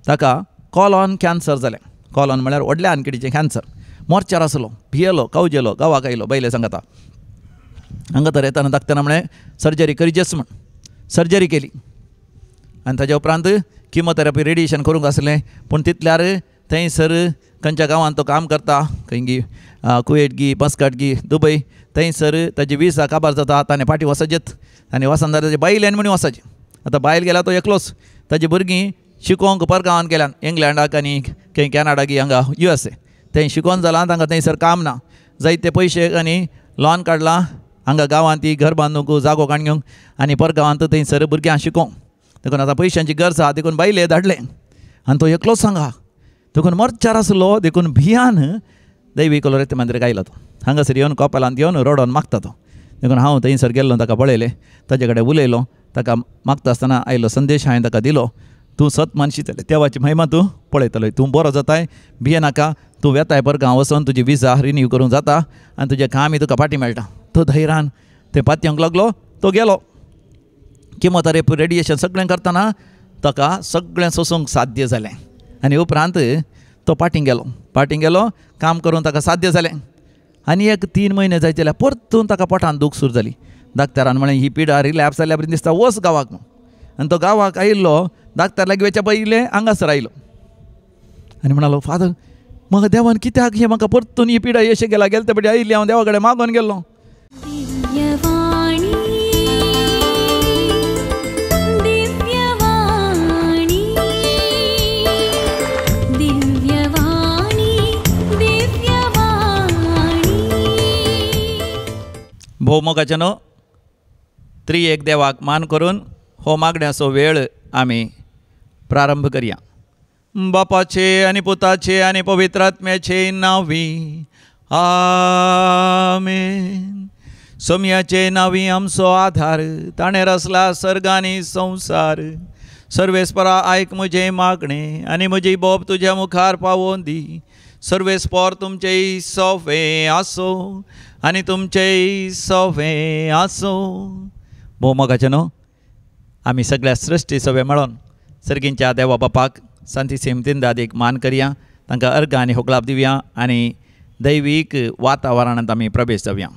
ताका colon cancer जालें. Colon म्हळ्यार व्हडल्या आनकिडीचें कॅन्सर. मोर्चार आसलो, भियेलो, कावजेलो, गांवाक आयलो बायले सांगता. हांगा तर येताना दाखतना म्हळें सर्जरी करचेच म्हण. सर्जरी केली आनी ताज्या उपरांत किमोथेरपी रेडिएशन करूंक आसलें, पूण तितल्यार थंयसर खंयच्या गांवांत तो काम करता, खंय गी कुवेट गी मस्कट गी दुबय, थंयसर ताजी विसा काबार जाता. ताणें फाटीं वचचेच आनी वचना जाल्यार ताजे बायल्यान म्हण वचचें. आतां बायल गेल्या तो एकलोच, ताजी भुरगीं शिकोवंक परगांवांत गेल्यान, इंग्लंडाक आनी खंय कॅनडा गी हांगा USA. थंय शिकोवन जालां, तांकां थंयसर काम ना, जायते पयशे आनी लॉन काडलां हांगा गांवांत ती घर बांदूंक जागो काडून घेवंक आनी परगांवांत थंयसर भुरग्यांक शिकोवंक. देखून आतां पयशांची गरज आहा, देखून बायले धाडलें आनी तो एकलोच हांगा. देखून मोर्चार आसलो, देखून भियान दैवीक लोरेत मंदिराक आयलो तो. हांगासर येवन कपेलांत येवन रडोन मागता तो. देखून हांव थंयसर गेल्लो, ताका पळयलें, ताजे कडेन उलयलो, ताका मागता आसतना आयलो संदेश हांवें ताका दिलो, तूं सत मानशी जालें, देवाची महिमा तूं पळयतलो, तूं बरो जाताय, भियेनाका, तूं वेताय परगांव वचोन तुजी विजा रिन्यू करूंक जाता आनी तुजें कामय तुका फाटीं मेळटा. तो धैर्यान थंय पातयेवंक लागलो, तो गेलो. किमोथेरपी रेडिएशन सगळें करतना ताका सगळें सोसूंक साध्य जालें आनी उपरांत तो पाटीं गेलो. पाटीं गेलो, काम करून ताका साध्य जालें आनी एक 3 म्हयने जायत जाल्यार परतून ताका पोटान दूख सुरू जाली. डाक्टरान म्हळें ही पिडा रिलॅप्स जाल्या बरी दिसता, वच गांवाक म्हूण. आनी तो गांवाक आयिल्लो, डाक्टर लागीं वचच्या पयलें हांगासर आयलो आनी म्हणालो, फादर म्हाका देवान कित्याक हें म्हाका परतून ही पिडा अशें गेला, गेले ते पटी आयिल्ली हांव देवा कडेन मागून गेल्लो. भोवमोगाचें न्हू त्रिएक देवाक मान करून हो मागण्याचो वेळ आमी प्रारंभ करया. बापाचे आनी पुताचे आनी पवित्र आत्म्याचे नांवी आमेन. सोम्याचे नांवी आमचो आधार, ताणें रचला सर्ग आनी संवसार. सर्वेस्परा आयक म्हजें मागणें आनी म्हजी बोब तुज्या मुखार पावोवन दी. सर्वेस्पर तुमचेय सोफे आसो आनी तुमचेय सोफे आसो. भोवमोगाचें न्हू आमी सगळ्या सृश्टी सगळे मेळोन सर्गींच्या देवा बापाक सांतीसीम तिंदादीक मान करया, तांकां अर्घ आनी होगळाप दिवया आनी दैवीक वातावरणांत आमी प्रवेश जावया.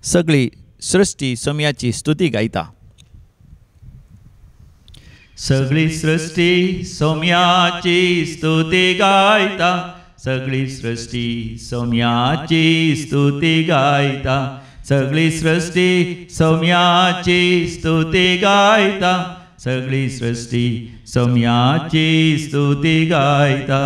सगळी सृश्टी सोम्याची स्तुती गायता. सगळी सृश्टी सोम्याची स्तुती गायता, सगळी सृश्टी सोम्याची स्तुती गायता, सगळी सृश्टी सोम्याची स्तुती गायता, सगळी सृश्टी सोम्याची स्तुती गायता.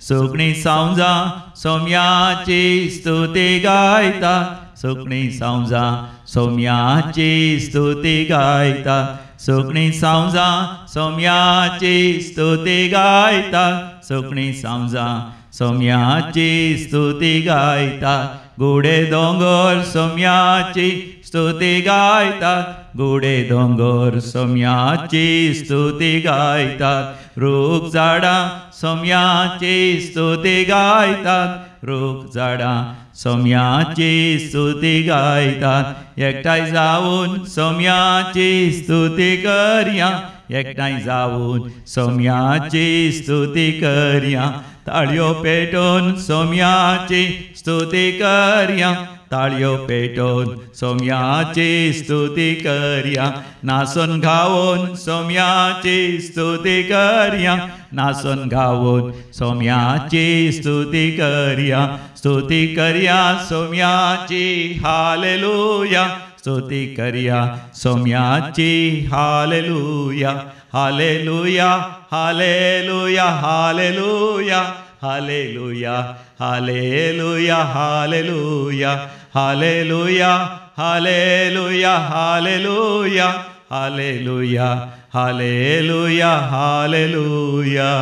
सुकणी सावजां सोम्याची स्तुती गायता, सुकणी सावजां सोम्याची स्तुती गायता, सुकणी सावजां सोम्याची स्तुती गायता, सुकणी सावजां सोम्याची स्तुती गायता. गुडे दोंगर सोम्याची स्तुती गायता, गुडे दोंगर सोम्याची स्तुती गायतात. रूख झाडां सोम्याची स्तुती गायतात, रूख झाडां सोम्याची स्तुती गायतात. एकठांय जावन सोम्याची स्तुती करया, एकठांय जावन सोम्याची स्तुती करया. ताळयो पेटोवन सोम्याची स्तुती करया, ताळयो पेटोवन सोम्याची स्तुती करया. नाचून गावून सोम्याची स्तुती करया, नाचून गावून सोम्याची स्तुती करया. स्तुती करया सोम्याची हालेलुया, स्तुती करया सोम्याची hallelujah. Hallelujah hallelujah hallelujah hallelujah hallelujah hallelujah hallelujah hallelujah hallelujah hallelujah hallelujah hallelujah.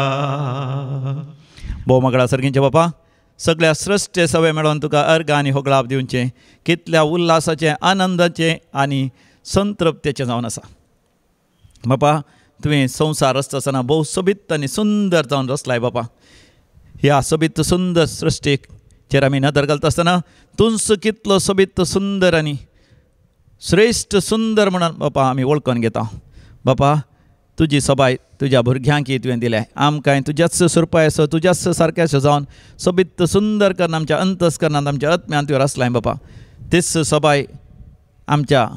भोवमगळा सर्गींचे बापा, सगळ्या सृश्टे सवे मेळोवन तुका अर्घ आनी होगळाप दिवचें कितल्या उल्हासाचें, आनंदाचें आनी संतृप्तेचें जावन आसा. बापा तुवें संवसार रचता आसतना भोव सोबीत आनी सुंदर जावन रचलाय बापा. ह्या सोबीत सुंदर सृश्टीचेर आमी नदर घालता आसतना तूंच कितलो सोबीत सुंदर आनी श्रेश्ठ सुंदर म्हणून बापा आमी वळखून घेता. बापा तुजी सबाय तुज्या भुरग्यांक तुवें दिल्या. आमकां तुज्याच सुरपायसो तुज्याच सारक्याचो जावन सोबीत सुंदर करून आमच्या अंतस्करणांत आमच्या आत्म्यांत तुवें रचलाय बापा. तीच सबाय आमच्या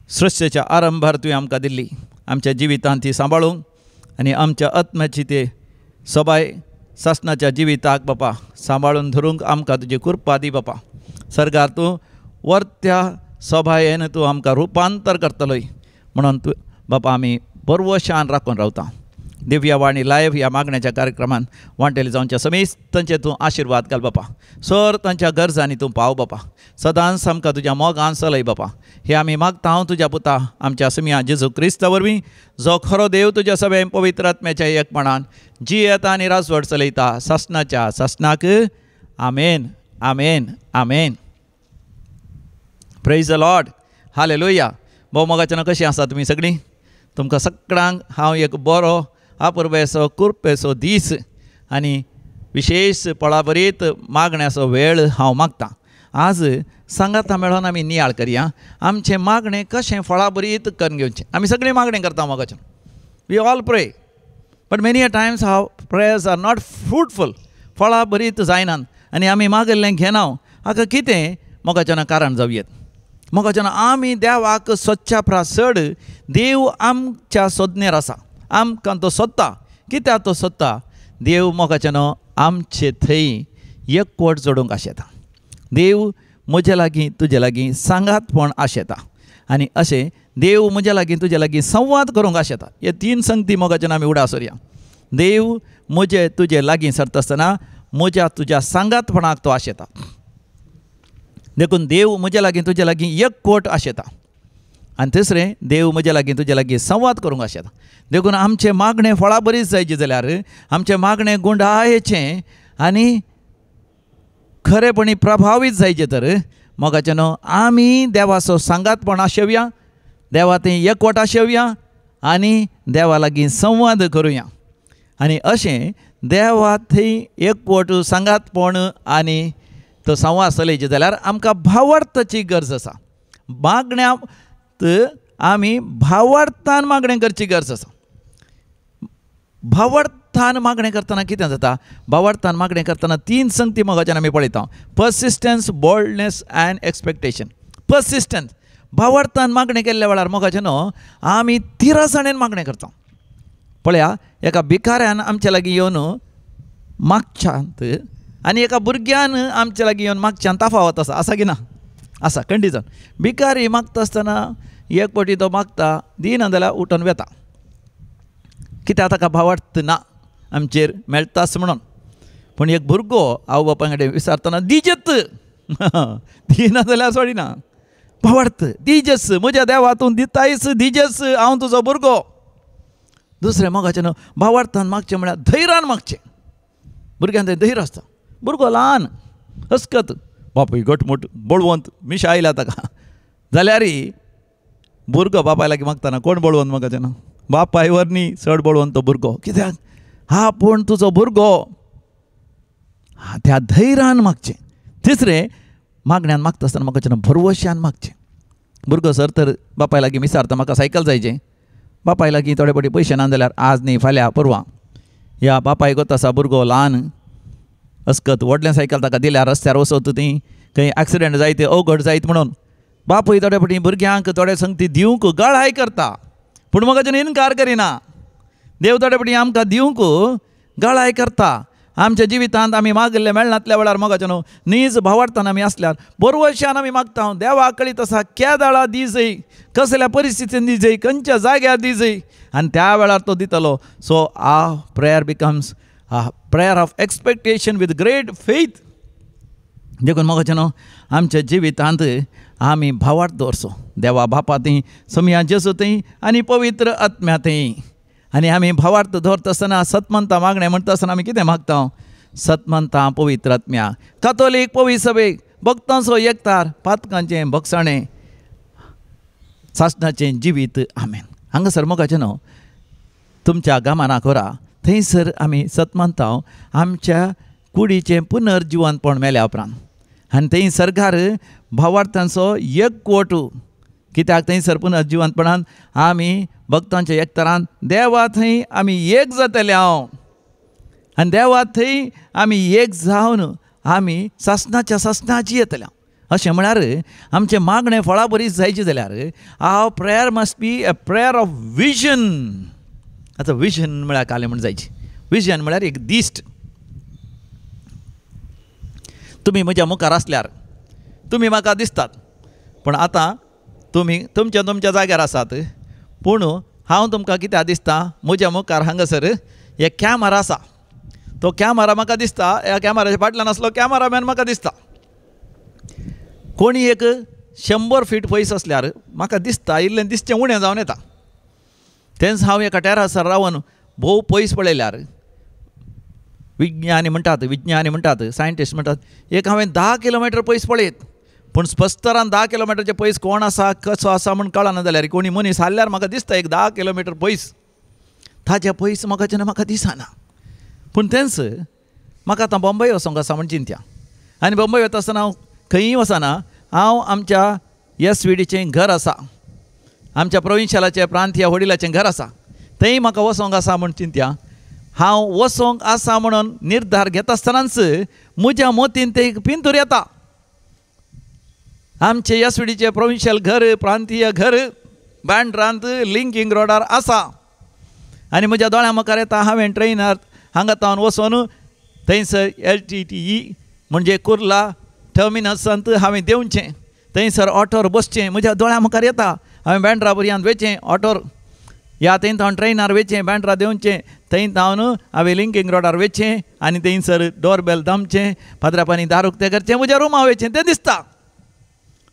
सृश्टीच्या आरंभार तुवें आमकां दिल्ली. आमच्या जिवितांत ती सांबाळूंक आनी आमच्या आत्म्याची ती सबाय सासणाच्या जिविताक बापा सांबाळून धरूंक आमकां तुजी कृपा दी बापा. सरकार तूं वर्त्या सभायेन तूं आमकां रुपांतर करतलोय म्हणून तूं बापा आमी बरवशान राखून रावता. दिव्यवाणी लायव्ह ह्या मागण्याच्या कार्यक्रमान वांटेले जावच्या समेस्त तांचे तूं आशिर्वाद घाल बापा. सर तांच्या गरजांनी तूं पाव बापा. सदांच आमकां तुज्या मोगान चलय बापा. हे आमी मागता हांव तुज्या पुता आमच्या समिया जेजू क्रिस्ता वरवीं, जो खरो देव तुज्या सगळ्या पवित्र आत्म्याच्या एकपणान जियेता आनी राजवट चलयता सासणाच्या सासणाक. आमेन आमेन आमेन. Praise the Lord. Hallelujah. भोव मोगाच्यान कशीं आसा तुमी सगळीं? तुमकां सगळ्यांक हांव एक बरो आपुरबेचो कृपेचो दीस आनी विशेश पळाबरीत मागण्याचो वेळ हांव मागतां. आज सांगाता मेळोन आमी नियाळ करया आमचें मागणें कशें फळाबरीत करून घेवचें. आमी सगळीं मागणें करता मोगाच्यान. We all pray, but many a times our prayers are not fruitful. फळाबरीत जायनात आनी आमी मागिल्लें घेना. हाका कितें मोगाच्यान कारण जावं येत? मोगाच्यान आमी देवाक सोदच्या परस चड देव आमच्या सोदनेर आसा. आमकां तो सोदता. कित्याक तो सोदता? देव मोगाच्यान आमचे थंय एकवट जोडूंक आशेता. देव म्हजे लागीं तुजे लागीं सांगातपण आशेता आनी अशें देव म्हजे लागीं तुजे लागीं संवाद करूंक आशेता. हे तीन संगती मोगाच्यान आमी उडा सोरया. देव म्हजे तुजे लागीं सरता आसतना म्हज्या तुज्या सांगातपणाक तो आशेता. देखून देव म्हजे लागीं तुजे लागीं एकवट आशेता. आनी तिसरें, देव म्हजे लागीं तुजे लागीं संवाद करूंक आशेता. देखून आमचें मागणें फळाबरीत जायचें जाल्यार आमचें मागणें गुंडायेचें आनी खरेपणी प्रभावीत जायचें तर मोगाच्यान आमी देवाचो सांगातपण आशेवया, देवा थंय एकवट आशेवया आनी देवा लागीं संवाद करुया. आनी अशें देवा थंय एकवट सांगातपण आनी तो संवाद चलयचें जाल्यार आमकां भावार्थाची गरज आसा. मागण्यांत आमी भावार्थान मागणें करची गरज आसा. भावार्थान मागणें करतना कितें जाता? भावार्थान मागणें करतना तीन संगती मोगाच्यान आमी पळयता. Persistence, boldness and expectation. Persistence, भावार्थान मागणें केल्ल्या वेळार मोगाच्यान आमी तिरसाणेन मागणें करता. पळया, एका भिकाऱ्यान आमच्या लागीं येवन मागच्यांत आनी एका भुरग्यान आमच्या लागीं येवन मागच्यान तफावत आसा. आसा की ना? आसा कंडिशन. भिकारी मागता आसतना एक पटी तो मागता, दिना जाल्यार उठून वेता. कित्याक ताका भावार्थ ना आमचेर मेळटाच म्हणून. पूण एक भुरगो आवय बापाय कडेन विचारतना दिजेत, दिना जाल्यार सोडिना. भावार्थ दिजेस, म्हज्या देवा तूं दितायच, दिजेस, हांव तुजो भुरगो. दुसरें मोगाचें न्हू, भावार्थान मागचें म्हळ्यार धैर्यान मागचें. भुरग्यान थंय धैर्य आसता. भुरगो ल्हान हसकत, बापूय घटमूट बळवंत, मिशा आयल्या ताका, जाल्यारय भुरगो बापाय लागीं मागतना कोण बळवंत मोगाचें न्हू? बापाय वरनी चड बळवंत तो भुरगो. कित्याक? हा पूण तुजो भुरगो. त्या धैर्यान मागचें. तिसरें, मागण्यान मागता आसतना म्हाका भरवश्यान मागचें. भुरगो सर तर बापाय लागीं विचारता म्हाका सायकल जायचें, बापाय लागीं थोडे फावटी पयशे ना जाल्यार आज न्ही फाल्यां परवां. ह्या बापाय गोत आसा भुरगो ल्हान अस्कत, व्हडलें सायकल ताका दिल्यार रस्त्यार वचत ती खंय एक्सिडंट जायत अवघड जायत म्हणून बापूय थोडे फावटी भुरग्यांक थोडे संगती दिवंक गळाय करता, पूण म्हाका इनकार करिना. देव थोडे फावटी आमकां दिवंक गळाय करता. आमच्या जिवितांत आमी मागिल्लें मेळनातल्या वेळार मोगाचें न्हू नीज भावार्थान आमी आसल्यार बरवशान आमी मागता. देवा कळीत आसा केदाळा दिजय, कसल्या परिस्थितीन दिजय, खंयच्या जाग्यार दिजय, आनी त्या वेळार तो दितलो. So a prayer becomes a prayer of expectation with great faith. देखून मोगाचें न्हू आमच्या जिवितांत आमी भावार्थ दवरचो देवा बापा थंय, समया जेजू थंय आनी पवित्र आत्म्या थंय. आनी आमी भावार्थ दवरता आसतना सतमंता मागणें म्हणटा आसतना आमी कितें मागता? सतमंता पवित्र आत्म्या, कातोलीक पवित्र सभेक, भक्तांचो एकतार, पातकांचें भगसाणें, सासणाचें जिवीत. आमेन. हांगासर मोगाचें न्हू तुमच्या गामाना कोरा थंयसर आमी सतमंता आमच्या कुडीचें पुनर्जिवनपण मेल्या उपरांत, आनी थंय सरकार भावार्थांचो एकवट कित्याक थंयसर पुनर्जिवंतपणान आमी भक्तांच्या एकतरान देवा थंय आमी एक जातले हांव आनी देवा थंय आमी एक जावन आमी सासणाच्या सासणाची येतले. अशें म्हळ्यार आमचें मागणें फळां बरी जायचें जाल्यार our prayer must be a prayer of vision. आतां विजन म्हळ्यार कालें म्हण जायचें, विजन म्हळ्यार एक दिश्ट. तुमी म्हज्या मुखार आसल्यार तुमी म्हाका दिसतात, पूण आतां तुमी तुमच्या तुमच्या जाग्यार आसात, पूण हांव तुमकां कित्याक दिसता, म्हज्या मुखार हांगासर एक कॅमरा आसा, तो कॅमरा म्हाका दिसता, ह्या कॅमराच्या फाटल्यान आसलो कॅमरामॅन म्हाका दिसता. कोणी एक 100 फीट पयस आसल्यार म्हाका दिसता, इल्लें दिसचें उणें जावन येता. तेंच हांव एका टेरासार रावन भोव पयस पळयल्यार विज्ञानी म्हणटात, सायंटिस्ट म्हणटात, एक हांवें 10 किलोमिटर पयस पळयत, पूण स्पश्टरान 10 किलोमिटरचे पयस कोण आसा कसो आसा म्हूण कळना जाल्यार कोणी मनीस हाडल्यार म्हाका दिसता एक 10 किलोमिटर पयस, ताच्या पयस म्हाका जेन्ना म्हाका दिसना. पूण तेंच म्हाका आतां बॉम्बे वचोंक आसा म्हूण चिंत्या, आनी बॉम्बे वता आसतना हांव खंयी वचना, हांव आमच्या एस.वी.डीचें घर आसा, आमच्या प्रोविन्शियलाचें प्रांतीय व्हडिलाचें घर आसा, थंय म्हाका वचोंक आसा म्हूण चिंत्या. हांव वचोंक आसा म्हणून निर्धार घेता आसतनाच म्हज्या मोतीन ते एक पिंतूर येता, आमचे एस.वी.डीचें प्रोविन्शियल घर प्रांतीय घर बँड्रांत लिंकींग रोडार आसा, आनी म्हज्या दोळ्यां मुखार येता हांवें ट्रेनार हांगा तावन वचोन थंयसर LTTE म्हणजे कुर्ला टर्मिनसांत हांवें देंवचें, थंयसर ऑटोर बसचें, म्हज्या दोळ्यां मुखार येता हांवें बँड्रा पर्यंत वयचें ऑटोर, या थंय थावन ट्रेनार वयचें बँड्रा देंवचें, थंय थावन हांवें लिंकींग रोडार वयचें आनी थंयसर डोरबेल दामचें, पाद्रापानी दार उक्तें करचें, म्हज्या रुमा वयचें, तें दिसता.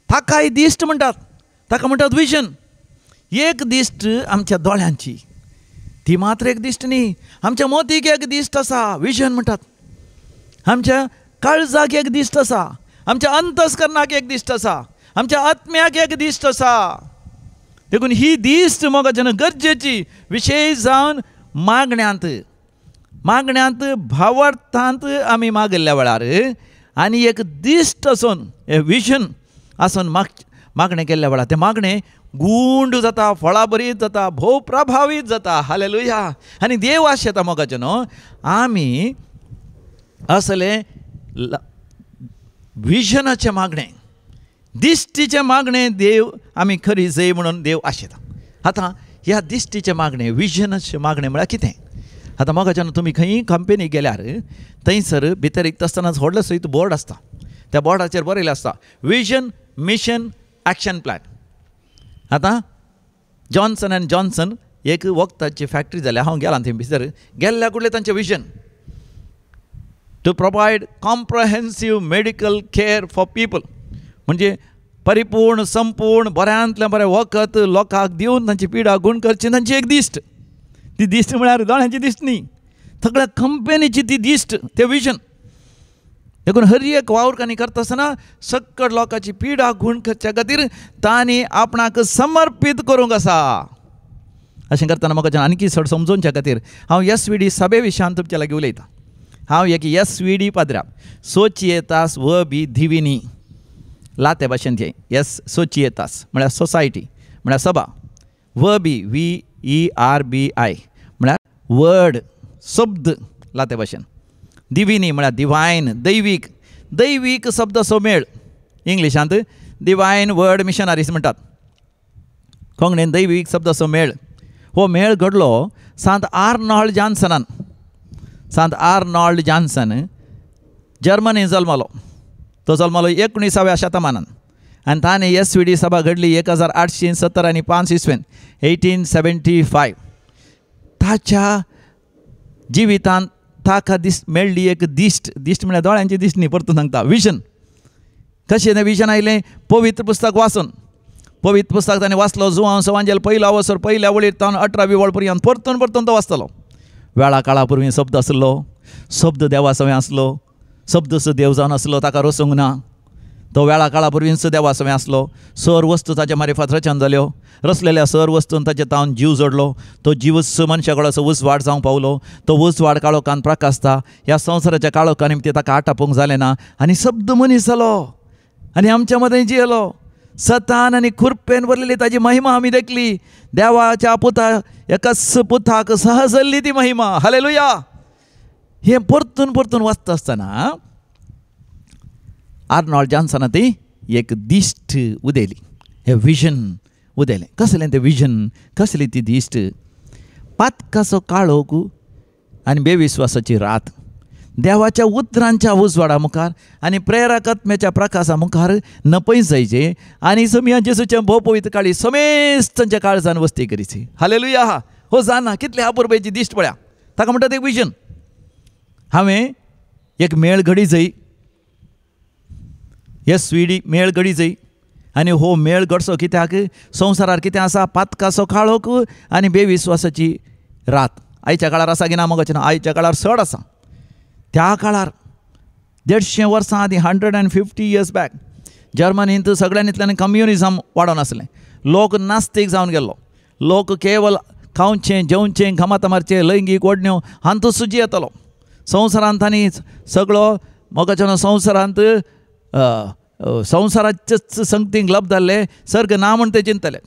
ताकाय दिश्ट म्हणटात, ताका म्हणटात विजन. एक दिश्ट आमच्या दोळ्यांची, ती मात्र एक दिश्ट न्ही, आमच्या मोतीक एक दिश्ट आसा, विजन म्हणटात. आमच्या काळजाक एक दिश्ट आसा, आमच्या अंतस्करणाक एक दिश्ट आसा, आमच्या आत्म्याक एक दिश्ट आसा. देखून ही दिश्ट म्हाका जेन्ना गरजेची, विशेश जावन मागण्यांत, मागण्यांत भावार्थांत आमी मागिल्ल्या वेळार आनी एक दिश्ट आसून विजन आसून मागणें केल्ल्या वेळार तें मागणें गुंड जाता, फळाबरीत जाता, भोव प्रभावीत जाता. हालेलुया. आनी देव आशेता मोगाचें न्हू आमी असलें विजनाचें मागणें, दिश्टीचें मागणें देव आमी खरी जय म्हणून देव आशेता. आतां ह्या दिश्टीचें मागणें, विजनाचें मागणें म्हळ्यार कितें? आतां मोगाच्यान तुमी खंयी कंपनी गेल्यार थंयसर भितर एक आसतनाच व्हडलो सयत बोर्ड आसता, त्या बोर्डाचेर बरयलें आसता विजन, मिशन, एक्शन प्लॅन. आतां जॉन्सन एन्ड जॉन्सन एक वखदाची फॅक्ट्री जाल्या, हांव गेलां थंय भितर गेल्ल्या कुडलें तांचें vision to provide comprehensive medical care for people, म्हणजे परिपूर्ण संपूर्ण बऱ्यांतलें बरें वखद लोकांक दिवन तांची पिडा गूण करची तांची एक दिश्ट. ती दिश्ट म्हळ्यार दोळ्यांची दिश्ट न्ही, सगळ्या कंपनीची ती दिश्ट, तें विजन. देखून हर एक वावर करता आसतना सक्कड लोकांची पिडा गूण करच्या खातीर तांणी आपणाक समर्पीत करूंक आसा. अशें करतना म्हाका आणखी चड समजोवच्या खातीर हांव एस.वी.डी सभे विशयान तुमच्या लागीं उलयतां. हांव एक एस.वी.डी पाद्राब, सोचियेतास व बी दिविनी, लाते भाशेन तें एस सोचियेतास म्हळ्यार सोसायटी म्हळ्यार सभा, व बी VERBI म्हळ्यार वर्ड शब्द लाते भाशेन, दिविनी म्हळ्यार डिवायन दैवीक, दैवीक शब्दाचो मेळ, इंग्लिशांत डिवायन वर्ड मिशनरीज म्हणटात, कोंकणीन दैवीक शब्दाचो मेळ. हो मेळ घडलो सांत आर्नॉल्ड जॉन्सनान. सांत आर्नॉल्ड जॉन्सन जर्मनी जल्मलो, तो जल्मलो 19व्या शतमानान आनी ताणें एस.वी.डी सभा घडली 1870 आनी 5 इसवेन 1875. ताच्या जिवितांत ताका मेळ्ळी एक दिश्ट. दिश्ट म्हळ्यार दोळ्यांची दिश्ट न्ही, परतून सांगता विजन. कशें तें विजन आयलें? पवित्र पुस्तक वाचून. पवित्र पुस्तक ताणें वाचलो, जुवांव सवांजेल पयलो अवसर पयल्या वळीर तावन 18वी वळ पर्यंत परतून परतून तो वाचतलो. वेळा काळा पुर्वी शब्द आसलो, शब्द देवा सवें आसलो, शब्द देव जावन आसलो, ताका रसूंक ना. तो वेळा काळा पुर्वींच देवा सवें आसलो. सर वस्तू ताच्या मारिफात रचन जाल्यो, रचलेल्या सर वस्तून ताचे तावन जीव जोडलो, तो जीवच मनशा कडेन उजवाड जावंक पावलो, तो उजवाड काळोखान प्रकाशता. ह्या संवसाराच्या काळोखा निमतीं ताका आटापूंक जालें ना आनी शब्द मनीस जालो आनी आमच्या मदें जियेलो. सतान आनी खुरपेन भरलेली ताजी महिमा आमी देखली. देवाच्या पुता एकाच पुताक सहजल्ली ती महिमा. हालेलुया. हें परतून परतून वाचता आसतना आर्नॉल्ड जॉन्सना ती एक दिश्ट उदेली, हें विजन उदेलें. कसलें तें विजन, कसली ती दिश्ट? पातकाचो काळोख आनी बेविस्वासाची रात देवाच्या उतरांच्या उजवाडा मुखार आनी प्रेरकात्म्याच्या प्रकाशा मुखार नपय जायचे आनी समिया जेसूच्या भोव पवित्र काळी समेस्तांच्या काळजान वस्ती करीची. हालेलुया. हो जाना कितले अपुरबायेची दिश्ट पळया. ताका म्हणटात एक विजन. हांवें एक मेळ घडी जाय, एस वी डी मेळ घडी जाय आनी हो मेळ घडचो कित्याक? संवसारार कितें आसा? पातकाचो काळोख आनी बेविस्वासाची रात. आयच्या काळार आसा की ना मगोचें ना, आयच्या काळार चड आसा. त्या काळार 150 वर्सां आदीं, 150 इयर्स बॅक, जर्मनींत सगळ्यांतल्यान कम्युनिजम वाडोवन आसलें. लोक नास्तीक जावन गेल्लो. लोक केवल खावचें, जेवचें, घमात मारचें, लैंगीक ओडण्यो हांतूत सुजी येतलो. संवसारांत आनी सगळो मोगाच्यान संवसारांत संवसाराचेच संगतींक लब जाल्ले, सर्ग ना म्हण ते चिंतले.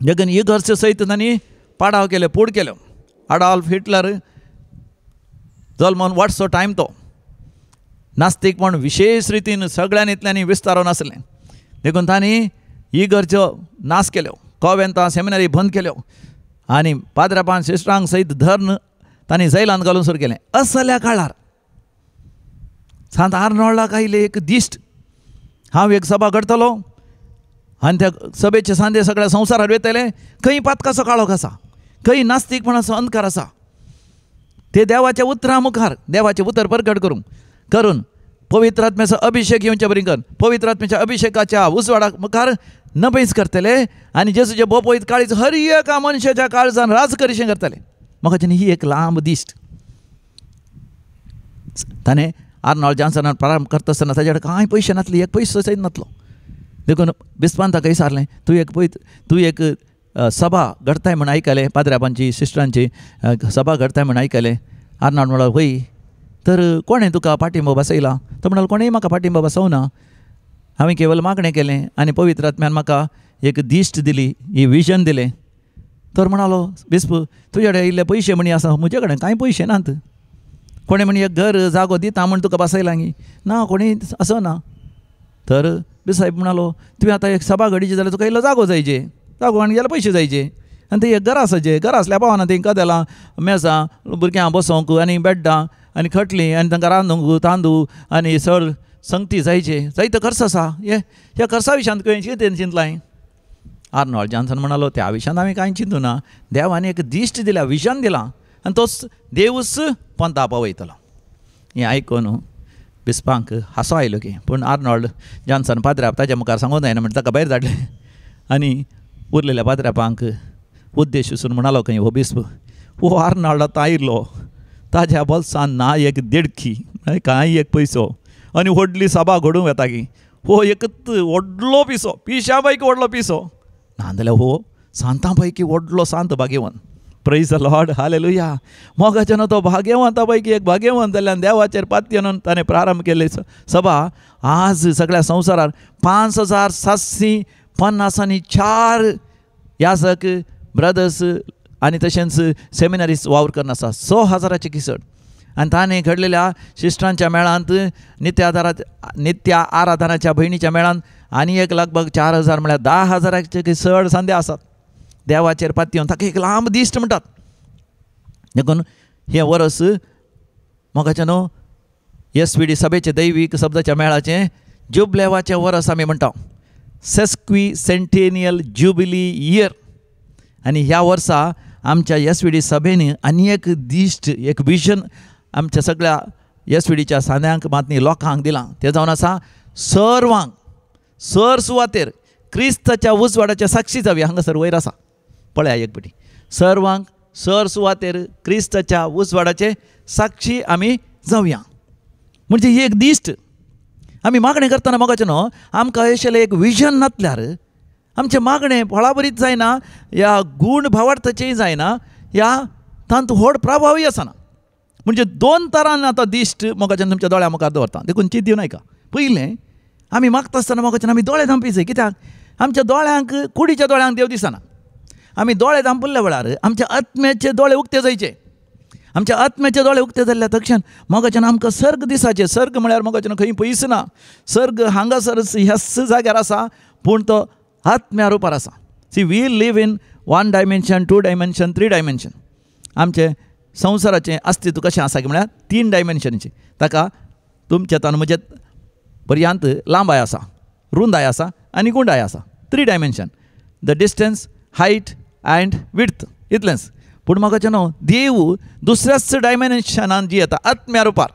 देखून इगर्ज सयत तांणी पाडाव केले, पूड केल्यो. अडॉल्फ हिटलर जल्मोन वाटसो टायम तो नास्तीकपण विशेष रितीन सगळ्यांतल्यांनी विस्तारून आसलें. देखून तांणी इगर्जो नाश केल्यो, कॉवेंतां सेमिनरी बंद केल्यो आनी पाद्रापान सिस्टरांक सयत धर्न तांणी जैलांत घालून सुरू केलें. असल्या काळार सांत आर्नॉल्डाक आयले एक दिश्ट, हांव एक सभा करतलो आनी त्या सभेचे सांदे सगळ्या संवसारार वयतले. खंय पातकाचो काळोख आसा, खंय नास्तीकपणाचो अंधकार आसा, ते देवाच्या उतरा मुखार देवाचें उतर परगट करूंक करून पवित्र आत्म्याचो अभिशेक येवचे बरी कर, पवित्र आत्म्याच्या अभिशेकाच्या उजवाडा मुखार नबैज करतले आनी जेसूचे भोव पवित्र काळीज हर एका मनशाच्या काळजान राज करीशें करतले. म्हाका ही एक लांब दिश्ट. ताणें आर्नॉल्ड जॉन्सनान प्रारंभ करता आसतना ताजे कडेन कांय पयशे नासले, एक पयसो सयत नासलो. देखून बिस्पान ताका विचारलें, तूं एक पय, तूं एक सभा घडताय म्हण आयकलें, पाद्रापांची सिस्टरांची सभा घडताय म्हण आयकलें. आर्नॉल्ड म्हणलो, हय. तर कोणें तुका पाटिंबो बसयला? तो म्हणलो, कोणेंय म्हाका पाटिंबो बसोवना, हांवें केवल मागणें केलें आनी पवित्र आत्म्यान म्हाका एक दिश्ट दिली, ही विजन दिलें. तर म्हणालो बिस्प, तुजे कडेन इल्ले पयशे म्हणी आसा, म्हजे कडेन कांय पयशे नात. कोणें म्हणी एक घर जागो दिता म्हण तुका बसयला गी? ना, कोणीय असो ना. तर बिसाहेब म्हणालो, तुवें आतां एक सभा घडीची जाल्यार तुका इल्लो जागो जायचे, जागो आनी जाल्यार पयशे जायचे आनी ते एक घर आसाचे, घर आसल्या पावना थंय कदेलां, मेजां, भुरग्यांक बसोवंक आनी बेड्डां आनी खटली आनी तांकां रांदूंक तांदूळ आनी सळ संगती जायचे, जायतो खर्च आसा. हे ह्या खर्चा विशयांत खंय कितें चिंतलां? आर्नॉल्ड जॉन्सन म्हणालो, त्या विशयांत हांवें कांय चिंतूं ना. देवान एक दिश्ट दिल्या, विजन दिलां आनी तोच देवूच पंता पावयतलो. हें आयकून बिस्पांक हांसो आयलो की, पूण आर्नॉल्ड जॉन्सन पाद्राप ताज्या मुखार सांगूंक जायना म्हण ताका भायर धाडलें आनी उरलेल्या पाद्रापांक उद्देश वचून म्हणालो खंय, हो बिस्प, हो आर्नॉल्ड आतां आयलो, ताज्या बोल्सान ना एक देडकी, कांय एक पयसो आनी व्हडली सभा घडूंक येता की, हो एकच व्हडलो पिसो, पिश्या पैकी व्हडलो पिसो, ना जाल्यार हो सांतां पैकी व्हडलो सांत भाग्यवंत. Praise the Lord, hallelujah. मोगाच्यान तो भाग्यवंता पैकी एक भाग्यवंत जाल्ल्यान देवाचेर पातयेन ताणें प्रारंभ केल्ली सभा आज सगळ्या संवसारार 5754 याजक ब्रदर्स आनी तशेंच सेमिनरीज वावर करून आसा, 6000 किसड. आनी ताणें घडलेल्या सिस्टरांच्या मेळांत, नित्य आराधनाच्या भयणीच्या मेळांत आनी एक लगभग 4000 म्हळ्यार 10,000 चड सांदे आसात. देवाचेर पातयेवन ताका एक लांब दिश्ट म्हणटात. देखून हें वरस मोगाचें न्हू एस वी डी सभेचें दैवीक शब्दाच्या मेळाचें जुबलेवाचें वरस आमी म्हणटा, सेस्क्वी सेंटेनियल जुबिली इयर. आनी ह्या वर्सा आमच्या एस वी डी सभेन आनी एक दिश्ट, एक विजन आमच्या सगळ्या एस वी डीच्या सांद्यांक मातनी लोकांक दिलां. तें जावन आसा सर्वांक सर सुवातेर क्रिस्ताच्या उजवाडाच्या साक्षी जावया. हांगासर वयर आसा पळया एक पटी, सर्वांक सर सुवातेर क्रिस्ताच्या उजवाडाचे साक्षी आमी जावया. म्हणजे ही एक दिश्ट. आमी मागणें करतना मोगाचें न्हू आमकां अशें एक विजन नासल्यार आमचें मागणें फळाबरीत जायना, ह्या गूण भावार्थाचेंय जायना, ह्या तांत व्हड प्रभावूय आसना. म्हणजे दोन तरान आतां दिश्ट मोगाच्यान तुमच्या दोळ्या मुखार दवरता. देखून चिंत दिवन आयका. पयलें, आमी मागता आसतना मोगाच्यान आमी दोळे धांपी. कित्याक आमच्या दोळ्यांक, कुडीच्या दोळ्यांक देव दिसना. आमी दोळे धांपिल्ल्या वेळार आमच्या आत्म्याचे दोळे उक्ते जायचे. आमच्या आत्म्याचे दोळे उक्ते जाल्ल्या तक्षण मोगाच्यान आमकां सर्ग दिसाचें. सर्ग म्हळ्यार मोगाच्यान खंय पयस ना, सर्ग हांगासरच ह्याच जाग्यार आसा, पूण तो आत्म्या रुपार आसा. See, we live in 1 dimension, 2 dimension, 3 dimension. आमचें संवसाराचें अस्तित्व कशें आसा की म्हळ्यार 3 डायमेन्शनचें. ताका तुमच्या तान म्हज्या पर्यांत लांबाय आसा, रुंदाय आसा आनी गुंडाय आसा. 3 dimension, the distance, height and width, इतलेंच. पूण म्हाका न्हू देव दुसऱ्याच डायमेन्शनान जी येता आत्म्या रुपार.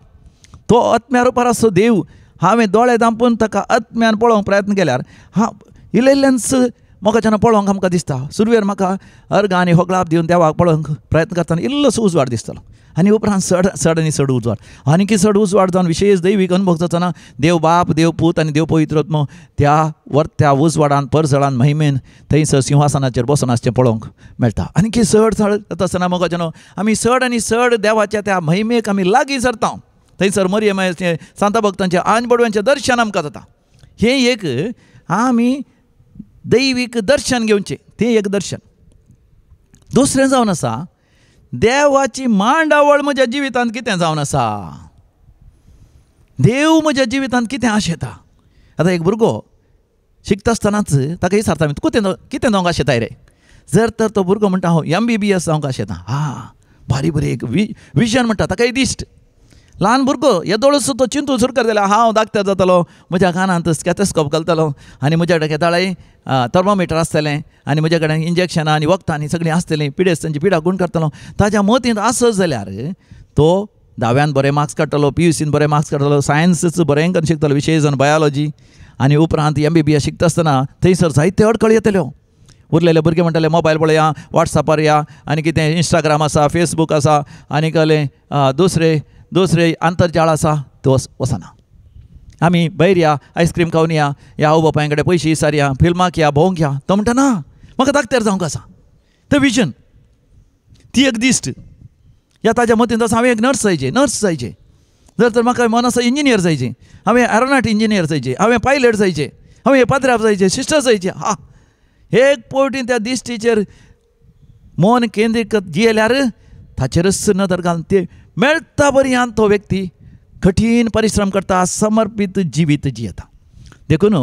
तो आत्म्या रुपार आसो देव. हांवें दोळे धांपून ताका आत्म्यान पळोवंक प्रयत्न केल्यार हा इल्लेंच मोगाच्यान पळोवंक आमकां दिसता. सुरवेर म्हाका अर्गां आनी होगळाप दिवन देवाक पळोवंक प्रयत्न करतना इल्लोसो उजवाड दिसतलो आनी उपरांत चड चड आनी चड उजवाड, आनीकी चड उजवाड जावन विशेश दैवीक अनुभव जातना देव बाप, देव पूत आनी देव पवित्र आत्मो त्या वर्त्या उजवाडान, परजळान, महिमेन थंयसर सिंहासनाचेर बसून आसचें पळोवंक मेळटा. आनीकी चड चड जाता आसतना मोगाच्यान आमी चड आनी चड देवाच्या त्या महिमेक आमी लागीं सरता. थंयसर मरियमाचें, सांता भक्तांचें आनी बडव्यांचें दर्शन आमकां जाता. हें एक आमी दैवीक दर्शन घेवचें, तें एक दर्शन. दुसरें जावन आसा देवाची मांडावळ म्हज्या जिवितांत कितें जावन आसा, देव म्हज्या जिवितांत कितें आशेता. आतां एक भुरगो शिकता आसतनाच ताका विचारता आमी, तूं कितें जावंक आशेताय रे? जर तर तो भुरगो म्हणटा हांव MBBS जावंक आशेता, हा भारी बरी एक विजन म्हणटा, ताका एक दिश्ट. ल्हान भुरगो येदोळसो तो चिंतून सुरू कर जाल्यार हांव डाक्टर जातलो, म्हज्या कानांत स्टेथोस्कोप घालतलो आनी म्हज्या कडेन केदाळाय थर्मोमिटर आसतलें आनी म्हज्या कडेन इंजेक्शनां आनी वखदां आनी सगळीं आसतलीं, पिडेस्तांची पिडा गुण करतलो. ताज्या मतींत आसत जाल्यार तो धाव्यान बरे मार्क्स काडटलो, PUCन बरे मार्क्स काडटलो, सायन्सच बरें करून शिकतलो, विशेश जावन बायोलॉजी. आनी उपरांत MBBS शिकता आसतना थंयसर जायते अडखळ येतल्यो. उरलेले भुरगे म्हणटाले मोबायल पळया, वॉट्सॅपार या आनी कितें इंस्टाग्राम आसा, फेसबूक आसा आनी कहलें दुसरे दुसरे आंतरजाळ आसा, तो वचना. आमी भायर या, आयस्क्रीम खावन या, ह्या आवय बापाय कडेन पयशे विचारया, फिल्माक या, भोंवंक या. तो म्हणटा ना, म्हाका डाक्टर जावंक आसा. तें विजन, ती एक दिश्ट. ह्या ताज्या मतींत आसा हांवें एक नर्स जायचें, नर्स जायचें. जर तर म्हाका मन आसा इंजिनियर जायचें, हांवें एरोनॉट इंजिनियर जायचें, हांवें पायलट जायचें, हांवें पाद्राप जायचें, सिस्टर जायचें. हा एक पवटी त्या दिश्टीचेर मन केंद्रीत जियेल्यार ताचेरच नदर घालून ते मेळटा बरयान तो व्यक्ती कठीण परिश्रम करता, समर्पीत जिवीत जियेता. देखून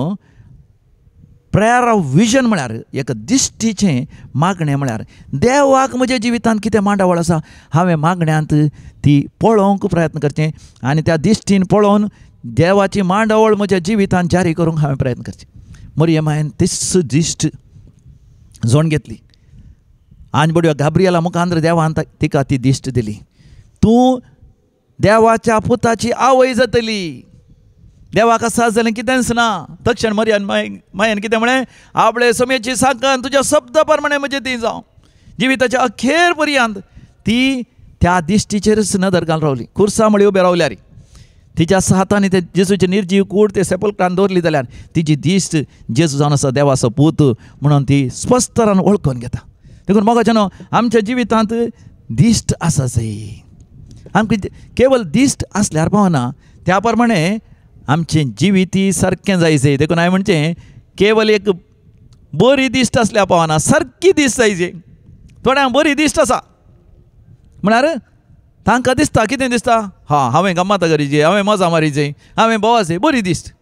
प्रेयर ऑफ विजन म्हळ्यार एक दिश्टीचें मागणें म्हळ्यार देवाक म्हज्या जिवितांत कितें मांडावळ आसा हांवें मागण्यांत ती पळोवंक प्रयत्न करचें आनी त्या दिश्टीन पळोवन देवाची मांडावळ म्हज्या जिवितांत जारी करूंक हांवें प्रयत्न करचें. मरियमायन तीच दिश्ट जोण घेतली आनी बडव्या गाब्रियला मुखांत देवान तिका ती दिश्ट दिली, तूं देवाच्या पुताची आवय जातली. देवाक आसा जालें कितेंच ना. तक्षण मरियन मायन कितें म्हळें, आपले समेची सांकन तुज्या शब्द प्रमाणे म्हजें ती जावं. जिविताच्या अखेर पर्यंत ती त्या दिश्टीचेरच नदर घालून रावली. खुर्सा म्हळी उबे रावल्यार तिच्या हातांनी ते जेजूचे निर्जीव कूड ते सेपलक्रान दवरली जाल्यार तिची दिश्ट जेजू जावन आसा देवाचो पूत म्हणून ती स्पश्टरान वळखून घेता. देखून मोगाच्यानो आमच्या जिवितांत दिश्ट आसा जाय. आमकां केवल दिश्ट आसल्यार पावना, त्या प्रमाणे आमचें जिविती सारकें जाय जाय. देखून हांवें म्हणचें केवल एक बरी दिश्ट आसल्यार पावना, सारकी दिश्ट जाय जाय. थोड्यांक बरी दिश्ट आसा म्हळ्यार तांकां दिसता, कितें दिसता, हा हांवें गम्मत करीची, हांवें मजा मारीची, हांवें भोंवाचे, बरी दिश्ट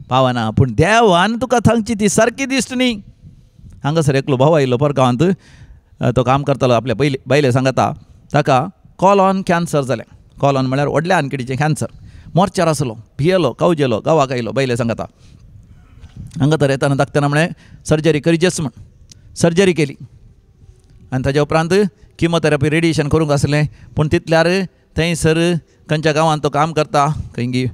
पावना. पूण देवान तुका सांगची ती सारकी दिश्ट न्ही. हांगासर एकलो भाव आयिल्लो परगांवांत, तो काम करतालो आपल्या पयले बायले सांगता, ताका कॉलॉन कॅन्सर जालें. कॉलॉन म्हळ्यार व्हडल्या आनकिडीचें कॅन्सर. मोर्चार आसलो, भियेलो, कावजेलो, गांवाक आयलो, बायले सांगता. हांगा तर येताना दाखतना म्हळें सर्जरी करीचेच म्हण सर्जरी केली आनी ताज्या उपरांत किमोथेरपी रेडिएशन करूंक आसलें. पूण तितल्यार थंयसर खंयच्या गांवांत तो काम करता, खंय गी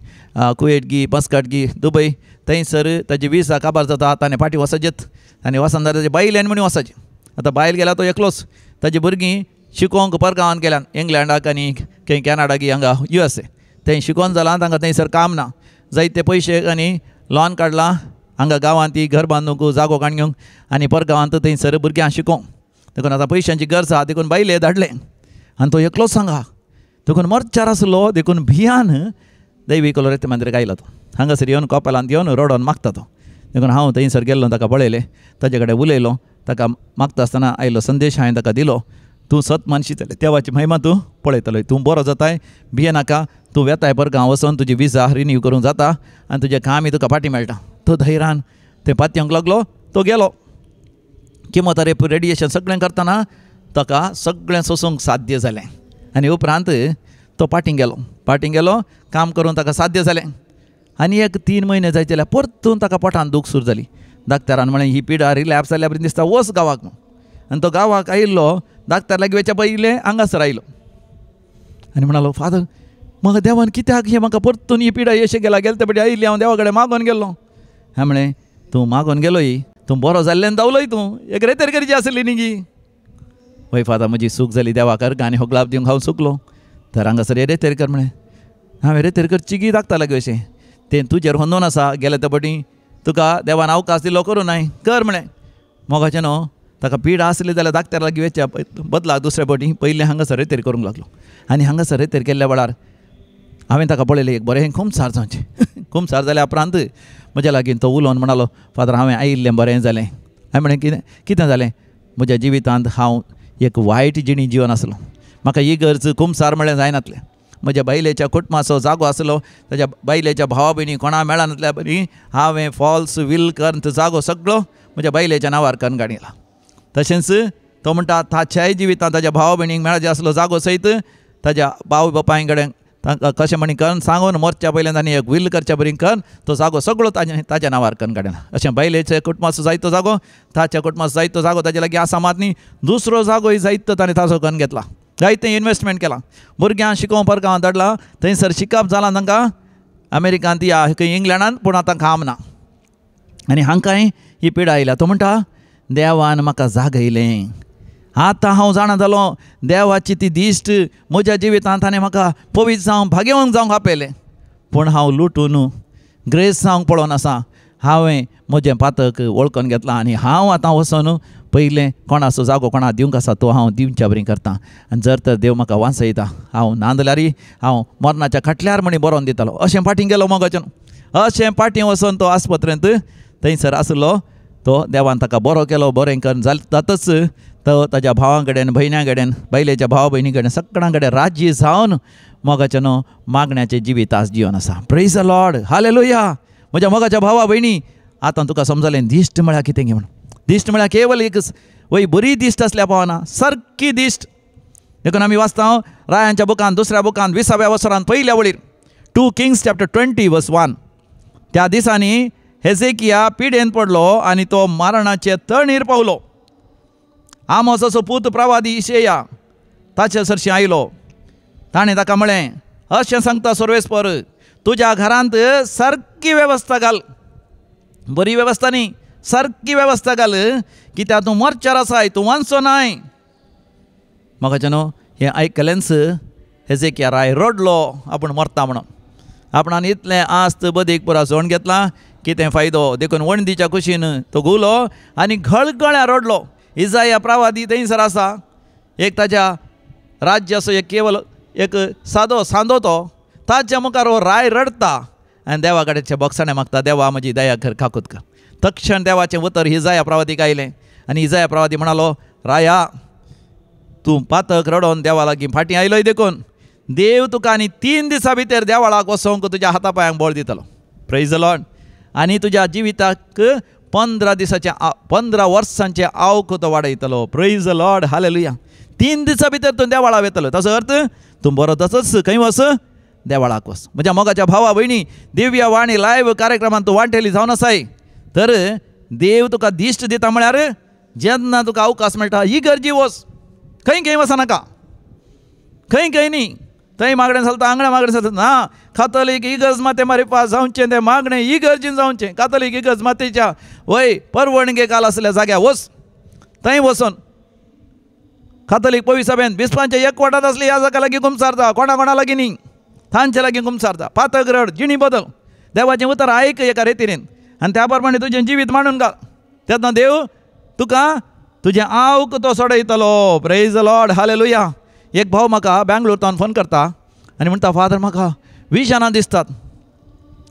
कुवेट गी, मस्कट गी, दुबय, थंयसर ताजी विसा काबार जाता. ताणें फाटीं वचचेच आनी वचून जाल्यार ताजे बायल्यान म्हणून वचचें. आतां बायल गेल्या तो एकलोच, ताजी भुरगीं शिकोवंक परगांवांत गेल्यान, इंग्लंडाक आनी खंय कॅनडा गी हांगा USA. थंय शिकोवन जालां, तांकां थंयसर काम ना, जायते पयशे आनी लॉन काडलां हांगा गांवांत ती घर बांदूंक जागो काडून घेवंक आनी परगांवांत थंयसर भुरग्यांक शिकोवंक. देखून आतां पयशांची गरज आसा, देखून बायले धाडलें आनी तो एकलोच सांगा. देखून मोर्चार आसलो, देखून भियान दैवीक लोरेत मंदिराक आयलो तो. हांगासर येवन कपेलांत येवन रडोन मागता तो. देखून हांव थंयसर गेल्लो, ताका पळयलें, ताजे कडेन उलयलो, ताका मागता आसतना आयलो संदेश हांवें ताका दिलो, तूं सत मानशी जालें देवाची महिमा तूं पळयतलो, तूं बरो जाताय, भियेनाका, तूं वेताय परगांव वचोन तुजी विजा रिन्यू करूंक जाता आनी तुजें कामय तुका फाटीं मेळटा. तो धैर्यान थंय पातयेवंक लागलो, तो गेलो. किमोथेरपी रेडिएशन सगळें करतना ताका सगळें सोसूंक साध्य जालें आनी उपरांत तो पाटीं गेलो. पाटीं गेलो, काम करून ताका साध्य जालें आनी एक 3 म्हयने जायत जाल्यार परतून ताका पोटान दूख सुरू जाली. डाक्टरान म्हळें ही पिडा रिलॅप्स जाल्या बरी दिसता, वच गांवाक म्हूण. आनी तो गांवाक आयिल्लो, डाक्टर लागीं वयच्या पयलें हांगासर आयलो आनी म्हणालो, फादर म्हाका देवान कित्याक हें म्हाका परतून ही पिडा अशें गेला, गेले ते पटी आयिल्ली हांव देवा कडेन मागोन गेल्लो. हांवें म्हळें तूं मागोन गेलोय, तूं बरो जाल्ल्यान धांवलोय, तूं एक रेतेर करची आसली न्ही गी. वय फादर म्हजी सूख जाली देवाक अर्गां आनी होगलाप दिवंक हांव सुकलो. तर हांगासर हे रेतेर कर म्हळें, हांवें रेतेर करची गी दाखता लागीं अशें तें तुजेर होंदोन आसा, गेले ते पटी तुका देवान अवकाश दिलो करूं नाय कर म्हळें. मोगाचें न्हू ताका पीड आसली जाल्यार डाक्टर लागीं वयच्या बदला दुसऱ्या पटी पयलें हांगासर रेतेर करूंक लागलो. आनी हांगासर रेतेर केल्ल्या वेळार हांवें ताका पळयलें एक बरें खुमसार जावचें. खुमसार जाल्या उपरांत म्हज्या लागीं तो उलोवन म्हणालो, फादर हांवें आयिल्लें बरें जालें. हांवें म्हणलें कितें कितें जालें? म्हज्या जिवितांत हांव एक वायट जिणी जिवन आसलो, म्हाका ही गरज खुमसार म्हळ्यार जायनातलें. म्हज्या बायलेच्या कुटुंबाचो जागो आसलो, ताज्या बायलेच्या भावा भयणी कोणा मेळनातल्या बरी हांवें फॉल्स will करून तो जागो सगळो म्हज्या बायलेच्या नांवार करून काडिला. तशेंच तो म्हणटा ताच्याय जिवितांत ताज्या भावा भयणीक मेळाचे आसलो जागो सयत ताज्या भाव बापाय कडेन तांकां कशें म्हणी करून सांगून मोरच्या पयल्यान तांणी एक will करच्या बरी करून तो जागो सगळो ताज्या नांवार करून काडिला. अशें बायलेच्या कुटुंबाचो जायतो जागो, ताच्या कुटुंबाचो जायतो जागो ताजे लागीं आसा मात न्ही, दुसरो जागोय जायतो ताणें ताजो करून घेतला, जायतें इन्वेस्टमेंट केलां. भुरग्यांक शिकोवंक परगांव धाडला, थंयसर शिकप जालां तांकां अमेरिकांत या खंय इंग्लंडांत, पूण आतां काम ना आनी हांकांय ही पिडा आयल्या. तो म्हणटा देवान म्हाका जागयलें, आतां हांव जाणा जालो देवाची ती दिश्ट म्हज्या जिवितांत ताणें म्हाका पवित्र जावंक भाग्यवंत जावंक आपयलें, पूण हांव लुटून ग्रेस जावंक पळोवन आसा. हांवें म्हजें पातक वळखून घेतलां आनी हांव आतां वचोन पयलें कोणाचो जागो कोणा दिवंक आसा तो हांव दिवच्या बरी करता. आनी जर तर देव म्हाका वांचयता, हांव नाजाल्यार हांव मरणाच्या खाटल्यार म्हणी बरोवन दितालो. अशें फाटीं गेलो मोगाच्यान, अशें फाटीं वचोन तो आस्पत्रेंत थंयसर आसलो, तो देवान ताका बरो केलो. बरें करून जातच तो ताज्या भावां कडेन भयण्यां कडेन बायलेच्या भावा भयणी कडेन सगळ्यां कडेन राज्य जावन मोगाच्यान मागण्याचें जिवीत आज जिवन आसा. प्रेज the Lord, hallelujah. म्हज्या मोगाच्या भावा भयणी, आतां तुका समजलें दिश्ट म्हळ्यार कितें म्हूण. दिश्ट म्हळ्यार केवल एक वय बरी दिश्ट आसल्या पावना, सारकी दिश्ट. देखून आमी वाचता रायांच्या बुकान दुसऱ्या बुकान 20व्या वसरान पयल्या वळीर 2 Kings chapter 20 verse 1, त्या दिसांनी हेजेकिया पिडेन पडलो आनी तो मरणाचे तणीर पावलो. आमोसाचो पूत प्रवादी इशेया ताचे सरशीं आयलो, ताणें ताका म्हळें, अशें सांगता सर्वेस्पर, तुज्या घरांत सारकी वेवस्था घाल, बरी वेवस्था न्ही, सारकी वेवस्था घाल, कित्याक तूं मरचार आसाय, तूं वांचो नाय. म्हाका न्हू हें आयकलेंच हेजेकिया राय रडलो, आपूण मरता म्हणून. आपणान इतलें आस्त बदीक पुरा जोण घेतला, कितें फायदो. देखून वणदीच्या कुशीन तो घुलो आनी घळगळ्या रडलो. इजाया प्रवादी थंयसर आसा, एक ताज्या राज्याचो एक केवल एक सादो सांदो तो, ताच्या मुखार हो राय रडता आनी देवा कडेन बोगसाणें मागता, देवा म्हजी दया कर, काकूत कर. तक्षण देवाचें उतर इजाया प्रवादीक आयलें आनी इजाया प्रवादी म्हणालो, राया तूं पातक रडोन देवा लागीं फाटीं आयलोय, देखून देव तुका आनी 3 दिसां भितर देवळाक वचोंक तुज्या हाता पांयांक बळ दितलो. प्रेज the Lord. आनी तुज्या जिविताक 15 दिसाचें 15 वर्सांचें आवक तो वाडयतलो. प्रेज the Lord, hallelujah. 3 दिसां भितर तूं देवळा वेतलो, ताचो अर्थ तूं बरो तसोच खंय वच, देवळाक वच. म्हज्या मोगाच्या भावा भयणी, दिव्य वाणी लायव्ह कार्यक्रमांत तूं वांटेली जावन आसाय, तर देव तुका दिश्ट दिता म्हळ्यार जेन्ना तुका अवकाश मेळटा ही गरजी वच, खंय खंय वचनाका, खंय खंय न्ही, थंय मागणें चलता, हांगणें मागणें चलता ना. कातोलीक इगर्ज माते मारिपा जावचें तें मागणें इगर्जीन जावचें. कातोलीक इगर्ज मातेच्या वय परवणगे काल आसल्या जाग्यार वच, थंय वचोन कातोलीक पवी सभेन बिस्पांच्या एकवटांत आसली ह्या जाग्या लागीं कुमसारता, कोणा कोणा लागीं न्ही, तांचे लागीं कुमसारता. पातक रड, जिणी बदल, देवाचें उतर आयक एका रेतीन आनी त्या प्रमाणे तुजें जिवीत मांडून घाल, तेन्ना देव तुका तुजें आवक तो सोडयतलो. प्रेज the Lord, hallelujah. एक भाव म्हाका बेंगलोर तावन फोन करता आनी म्हणटा, फादर म्हाका विजनां दिसतात,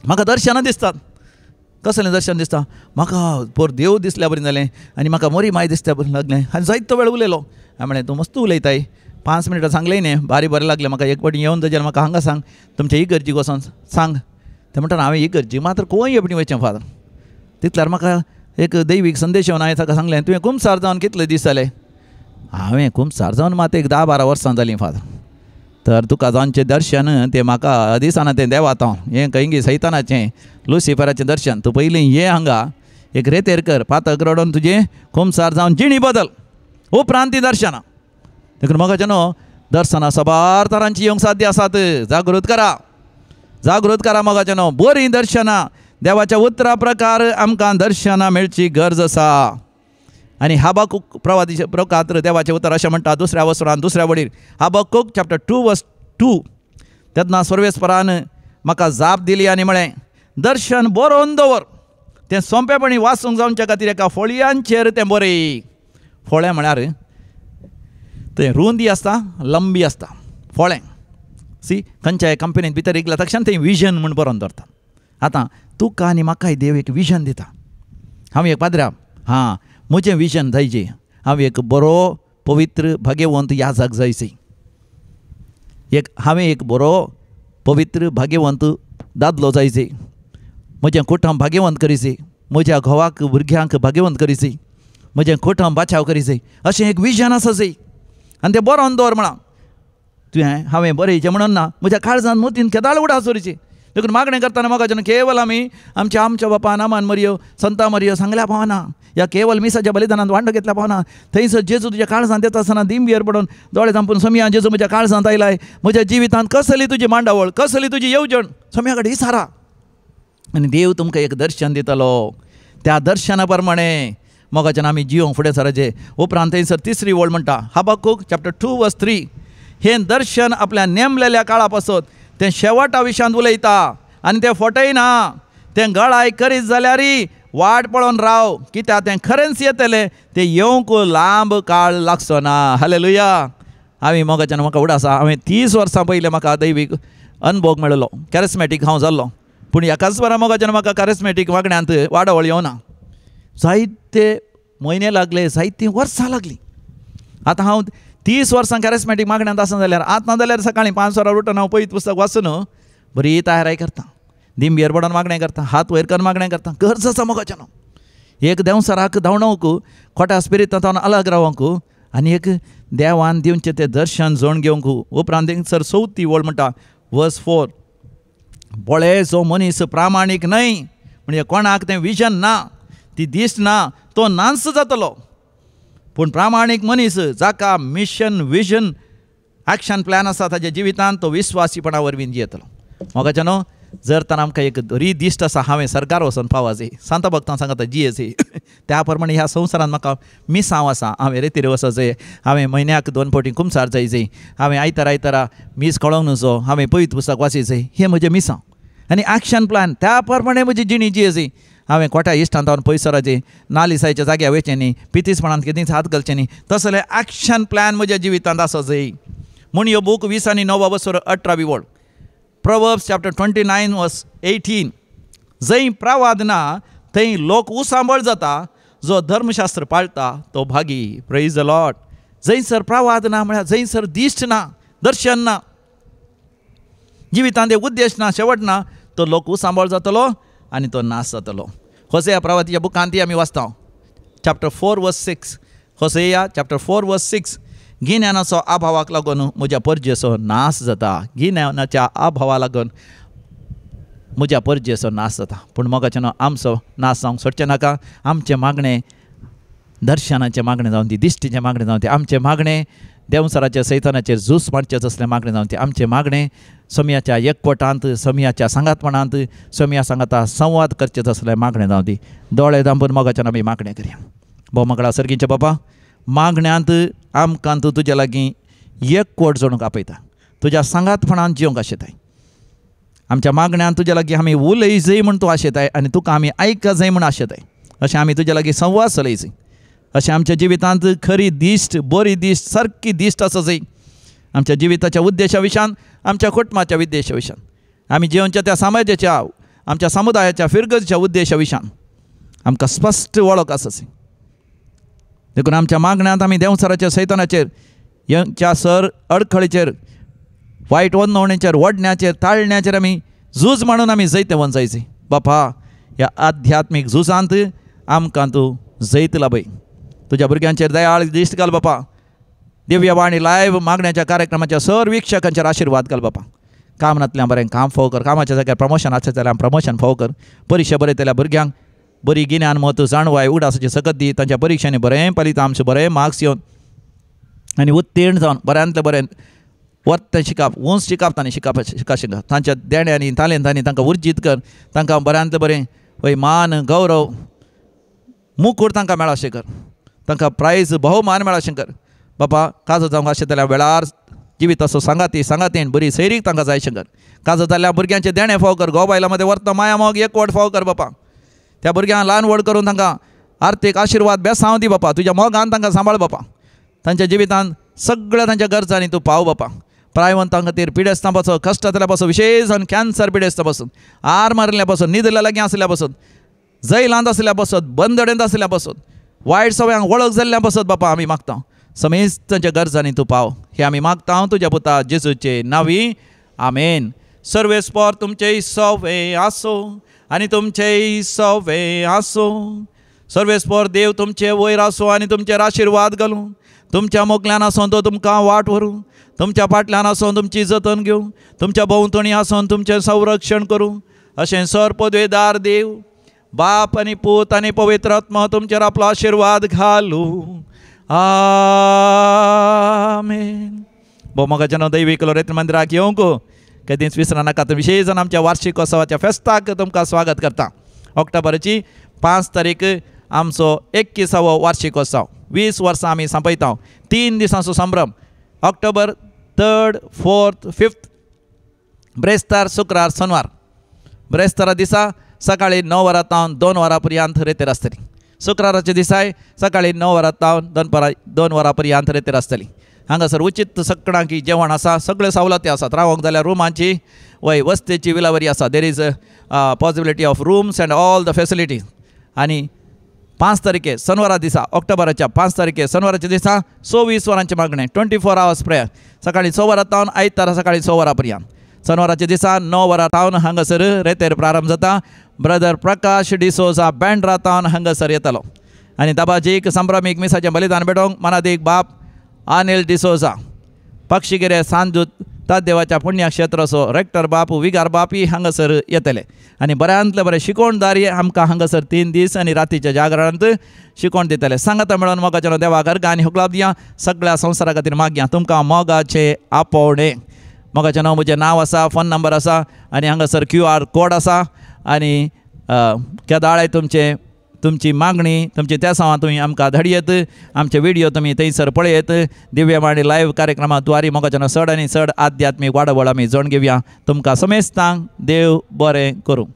म्हाका दर्शनां दिसतात. कसलें दर्शन दिसता? म्हाका पोर देव दिसल्या बरी जालें आनी म्हाका मोरी माय दिसल्या बरी लागलें. आनी जायतो वेळ उलयलो. हांवें म्हणलें तूं मस्त उलयताय, 5 मिनटां सांगलें न्ही, बारी बरें लागलें म्हाका. एक फावटी येवन जाल्यार म्हाका हांगा सांग, तुमचे इगर्जीक वचोन सांग. ते म्हणटा हांवें इगर्जी मात्र खंय येवणी वयचें फादर. तितल्यार म्हाका एक दैवीक संदेश येवन हांवें ताका सांगलें, तुवें कुमसार जावन कितले दीस जाले? हांवें कुमसार जावन मात एक 10-12 वर्सां जालीं फादर. तर तुका जावचें दर्शन तें म्हाका दिसना, तें देवात हांव हें खंयगी सैतानाचें लुसिफराचें दर्शन. तूं पयलीं ये हांगा एक रेतेर कर, पातक रडोन तुजें कुमसार जावन जिणी बदल, उपरांत ती दर्शनां. देखून म्हाका न्हू दर्शनां साबार तरांची येवंक साध्य आसात. जागृत करा, जागृत करा मोगाचें न्हू. बरीं दर्शनां देवाच्या उतरा प्रकार आमकां दर्शनां मेळची गरज आसा. आनी हबकुक प्रवादीचे प्रकात्र देवाचें उतर अशें म्हणटा दुसऱ्या वसरान दुसऱ्या वडीर, हबकुक चॅप्टर 2 वर्स 2, तेन्ना सर्वेस्परान म्हाका जाप दिली आनी म्हळें, दर्शन बरोवन दवर, तें सोंपेपणी वाचूंक जावच्या खातीर एका फळयांचेर तें बरय. फळें म्हळ्यार तें रुंदी आसता, लंबी आसता फळें. सी खंयच्याय कंपनीत भितर एकल्या तक्षण तें विजन म्हूण बरोवन दवरता. आतां तुका आनी म्हाकाय देव एक विजन दिता. हांव एक पाद्र्या, हां म्हजें विजन जायचें, हांव एक बरो पवित्र भाग्यवंत याजक जायचें, एक हांवें एक बरो पवित्र भाग्यवंत दादलो जायचें, म्हजें कुटुंब भाग्यवंत करीचें, म्हज्या घोवाक भुरग्यांक भाग्यवंत करीचें, म्हजें कुटुंब बाचाव करीचें, अशें एक विजन आसा जाय. आनी तें बरोवन दवर म्हळां तुवें. हांवें बरयचें म्हणून ना, म्हज्या काळजान मोतीन केदाळ उडास दवरची. देखून मागणें करतना मोगाच्यान केवल आमी आमच्या आमच्या बापान आमान मरयो संता मरयो सांगल्या पावना, या केवल मिसाच्या बलिदानांत वांटो घेतल्या पावना. थंयसर जेजू तुज्या काळजांत येता आसतना दिंबयेर पडून दोळे धांपून सोमया जेजू म्हज्या काळजांत आयलाय, म्हज्या जिवितांत कसली तुजी मांडावळ, कसली तुजी येवजण, सोमया कडेन विचारा. आनी देव तुमकां एक दर्शन दितलो. त्या दर्शना प्रमाणे मोगाच्यान आमी जिवंक फुडें सराचें. उपरांत थंयसर तिसरी वळ म्हणटा, हबकुक चॅप्टर 2 वर्स 3, हें दर्शन आपल्या नेमलेल्या काळा पासत तें शेवटा विशांत उलयता आनी तें फटयना. तें गळाय करीत जाल्यार वाट पळोवन राव, कित्याक तें खरेंच येतलें, तें येवंक लांब काळ लागचो ना. हालेलुया. हांवें मोगाच्यान म्हाका उडास आसा, हांवें 30 वर्सां पयलीं म्हाका दैवीक अनभोग मेळ्ळो, कॅरिस्मॅटीक हांव जाल्लो. पूण एकाच बरा मोगाच्यान म्हाका कॅरिस्मॅटीक वागण्यांत वाडावळ येवना. जायते म्हयने लागले, जायतीं वर्सां लागलीं. आतां हांव 30 वर्सां कॅरिस्मॅटीक मागण्यांत आसना जाल्यार, आतां जाल्यार सकाळीं 5 वरां उठून हांव पयत पुस्तक वाचून बरी तयाराय करता, दिंबयेर पडोन मागणें करता, हात वयर करून मागणें करता. गरज आसा मोगाच्यान एक देंवसराक धांवणोवंक, खोट्या स्पिरितांत अलग रावंक आनी एक देवान दिवचें तें दर्शन जोण घेवंक. उपरांत सर चवथी वळ म्हणटा वर्स 4, बळे जो मनीस प्रामाणीक न्हय, म्हणजे कोणाक तें विजन ना, ती दिश्ट ना, तो नांस जातलो. पूण प्रामाणीक मनीस जाका मिशन विजन एक्शन प्लॅन आसा ताज्या जिवितांत, तो विस्वासीपणा वरवीं जियेतलो. मोगाच्या न्हू जर तर आमकां एक बरी दिश्ट आसा, हांवें सरकार वचोन पावाचे, सांता भक्तां सांगता जियेचे, त्या प्रमाणे ह्या संवसारांत म्हाका मिसांव आसा, हांवें रेतीर वचचें, हांवें म्हयन्याक 2 फावटी कुमसार जायचें, हांवें आयतारा आयतारा मीस कळोवंक न्हजो, हांवें पयत पुस्तक वाचयचें, हें म्हजें मिसांव आनी एक्शन प्लॅन. त्या प्रमाणे म्हजी जिणी जियेची. हांवें कोट्या इश्टांत हांव पयसो रावचें, नालिसायच्या जाग्यार वयचें न्ही, पितीसपणांत कितेंच हात घालचें न्ही, तसलें एक्शन प्लॅन म्हज्या जिवितांत आसा जाय. म्हूण ह्यो बूक 20 आनी 9 वसर 18 वळ, प्रोवर्ब्स चॅप्टर 29 वर्स 18, जंय प्रवाद ना थंय लोक उसांबळ जाता, जो धर्मशास्त्र पाळटा तो भागी. Praise the Lord. जंयसर प्रवाद ना म्हळ्यार जंयसर दिश्ट ना, दर्शन ना, जिवितांत एक उद्देश ना, शेवट ना, तो लोक उसांबळ जातलो आनी तो नाश जातलो. होसेया प्रवादीच्या बुकांत आमी वाचता, चॅप्टर 4 वर्स 6, होसेया चॅप्टर 4 वर्स 6, गिन्यानाचो अभावाक लागून म्हज्या परजेचो नाश जाता. गिन्यानाच्या अभावा लागून म्हज्या परजेचो नाश जाता. पूण मोगाचें न्हू आमचो नाश जावंक सोडचें नाका. आमचें मागणें दर्शनाचें मागणें जावन ती, दिश्टीचें मागणें जावन ती, आमचें मागणें देंवसराचेर सैतानाचेर झूज मारचें तसलें मागणें जावन ती, आमचें मागणें सोमयाच्या एकवटांत, सोमयाच्या सांगातपणांत, सोमया सांगाता संवाद करचें तसलें मागणें जावन ती. दोळे धांपून मोगाच्यान आमी मागणें करया. भोव मंगळा सर्गीच्या बाबा, मागण्यांत आमकां तूं तुज्या लागीं एकवट जोडूंक आपयता, तुज्या सांगातपणान जिवंक आशेताय. आमच्या मागण्यांत तुज्या लागीं आमी उलय जाय म्हूण तूं आशेताय आनी तुका आमी आयक जाय म्हूण आशेताय. अशें आमी तुज्या लागीं संवाद चलय जाय. अशें आमच्या जिवितांत खरी दिश्ट, बरी दिश्ट, सारकी दिश्ट आसा जाय. आमच्या जिविताच्या उद्देशा विशान, आमच्या कुटुंबाच्या उद्देशा विशान, आमी जिवनच्या त्या समाजाच्या आमच्या समुदायाच्या फिरगजच्या उद्देशा विशान आमकां स्पश्ट वळख आसा. देखून आमच्या मागण्यांत आमी देंवचाराच्या सैतानाचेर ह्या सर अडखळीचेर वायट वनवणेचेर वडण्याचेर ताळण्याचेर आमी झूज म्हणून आमी जैतवंत जायचे. बापा ह्या आध्यात्मीक झुजांत आमकां तूं जैत लाभय. तुज्या भुरग्यांचेर दयाळ दिश्ट घाल बापा. दिव्यवाणी लायव्ह मागण्याच्या कार्यक्रमाच्या सर वीक्षकांचेर आशिर्वाद घाल बापा. काम नातल्यां बरें काम फोव कर, कामाच्या जाग्यार प्रमोशन आसता जाल्यार प्रमोशन फोव कर. परिक्षा बरयतल्या भुरग्यांक बरी गिन्यान म्हत्व जाणवाय उडासाची सकत दी. तांच्या परिक्षांनी बरें फलितांश बरें मार्क्स येवन आनी उत्तीर्ण जावन बऱ्यांतलें बरें वत शिकप उंच शिकप तांणी शिकप शिका शिकप तांच्या देण्यांनी तालेंतांनी तांकां उर्जीत कर. तांकां बऱ्यांतलें बरें वय मान गौरव मुकूट तांकां मेळाशें कर. तांकां प्रायज भोवमान मेळाशें कर. बापा काजो जावंक आशें जाल्यार वेळार जिविताचो सांगाती सांगातीन बरी सैरीक तांकां जाय शंकर. काजो जाल्यार भुरग्यांचें देणें फाव कर. घोव बायलां मदें वर्त माया मोग एकवट फाव कर बापा. त्या भुरग्यांक ल्हान व्हड करून तांकां आर्थीक आशिर्वाद बेसांव दी बापा. तुज्या मोगान तांकां सांबाळ बापा. तांच्या जिवितांत सगळ्या तांच्या गरजांनी तूं पाव बापा. प्रायवंतां खातीर पिडेस्तां पासून कश्टांतल्या पासून विशेश जावन कॅन्सर पिडेस्तां पासून आर मारिल्ल्या पासून न्हिदल्या लागीं आशिल्ल्या पासून जैलांत आशिल्ल्या पासून बंदडेंत आशिल्ल्या पासून वायट सवयांक वळख जाल्ल्या पासून बापा आमी मागता समेज तांच्या गरजांनी तूं पाव. हे आमी मागता तुज्या पुता जेजूचे नांवी आमेन. सर्वेस्पर तुमचेय सवे आसो आनी तुमचेय सवे आसो. सर्वेस्पर देव तुमचे वयर आसो आनी तुमचेर आशिर्वाद घालूं. तुमच्या मोगल्यान आसून तो तुमकां वाट व्हरूं. तुमच्या फाटल्यान आसून तुमची जतन घेवं. तुमच्या भोंवतणी आसून तुमचें संरक्षण करूं. अशें सर पदवेदार देव बाप आनी पूत आनी पवित्र आत्मा तुमचेर आपलो आशिर्वाद घालूं. आमेन. भोवमोगाच्या नांव दैवीक लोरेत मंदिराक येवंक केदींच विसरा नाकात. विशेश जावन आमच्या वार्षिकोत्सवाच्या फेस्ताक तुमकां स्वागत करता. ऑक्टोबराची 5 तारीख आमचो 21वो वार्षिकोत्सव. 20 वर्सां आमी सांपयता. 3 दिसांचो संभ्रम. ऑक्टोबर 3rd 4th 5th ब्रेस्तार शुक्रार सोनवार. ब्रेस्तारा दिसा सकाळी 9 वरां तावन 2 वरां पर्यंत रेतेर आसतली. शुक्राराच्या दिसाय सकाळी 9 वरां तावन दनपारां 2 वरां पर्यंत रेतेर आसतली. हांगासर उचीत सगळ्यांकी जेवण आसा. सगळ्यो सवलती आसात. रावंक जाल्यार रुमांची वय वस्तेची विलावरी आसा. There is possibility of rooms and all the facilities. आनी 5 तारखे शनिवारा दिसा ऑक्टोबराच्या 5 तारखे शनिवाराच्या दिसा 24 वरांचें मागणें 24 आवर्स प्रेयर. सकाळी 6 वरां तावन आयतारा सकाळी 6 वरां पर्यंत. शनिवाराच्या दिसा 9 वरां तावन हांगासर रेतेर प्रारंभ जाता. ब्रदर प्रकाश डिसोजा बँड्रा तावन हांगासर येतलो आनी दाबाजीक संभ्रमीक मिसाचें बलिदान भेटोवंक मनादीक बाप अनिल डिसोजा पक्षिगिरे सांजूत तादेवाच्या पुण्यक्षेत्राचो रेक्टर बाप विगार बापी हांगासर येतले आनी बऱ्यांतले बरें शिकोवणदारी आमकां हांगासर 3 दीस आनी रातीच्या जागरणांत शिकोवण दितले. सांगाता मेळोन मोगाच्या देवा घर आनी हुकलाब दिया. सगळ्या संवसारा खातीर मागया तुमकां मोगाचे आपोवणे. मोगाचें नांव म्हजें नांव आसा, फोन नंबर आसा आनी हांगासर QR code आसा. आनी केदाळे तुमचे तुमची मागणी तुमची तेसांवां तुमी आमकां धाडयेत. आमचे व्हिडियो तुमी थंयसर पळयत. दिव्यवाणी लायव्ह कार्यक्रमा द्वारी मोगाच्यान चड आनी चड आध्यात्मीक वाडावळ आमी जोड घेवया. तुमकां समेस्तांक देव बरें करूं.